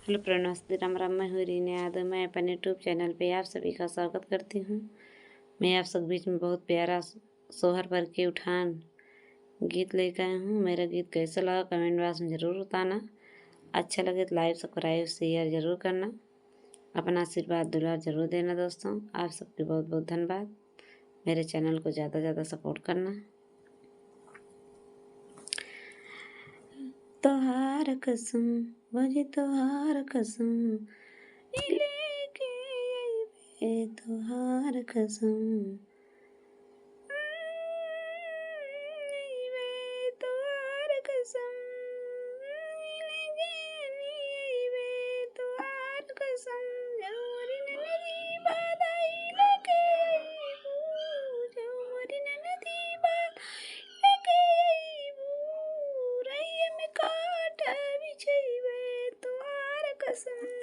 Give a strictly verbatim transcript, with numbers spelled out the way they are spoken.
हेलो फ्रेंड, नमस्ते, राम राम। मैं हूँ रीना यादव। मैं अपने YouTube चैनल पे आप सभी का स्वागत करती हूँ। मैं आप सब बीच में बहुत प्यारा सोहर पर के उठान गीत लेकर आई हूँ। मेरा गीत कैसा लगा कमेंट बॉक्स में ज़रूर बताना। अच्छा लगे तो लाइक, सब्सक्राइब, शेयर ज़रूर करना। अपना आशीर्वाद दुलार ज़रूर देना दोस्तों। आप सबके बहुत बहुत धन्यवाद। मेरे चैनल को ज़्यादा ज़्यादा सपोर्ट करना। तोहार कसम, भौजी तोहार कसम, ई लेके अइबे तोहार कसम। अइबे तोहार कसम, ई लेके अइबे तोहार कसम। जौरी ननदी बाधाई लेके अइबू, जौरी ननदी बाधाई लेके अइबू, रहिया में कांटा बिछइबे तोहार कसम।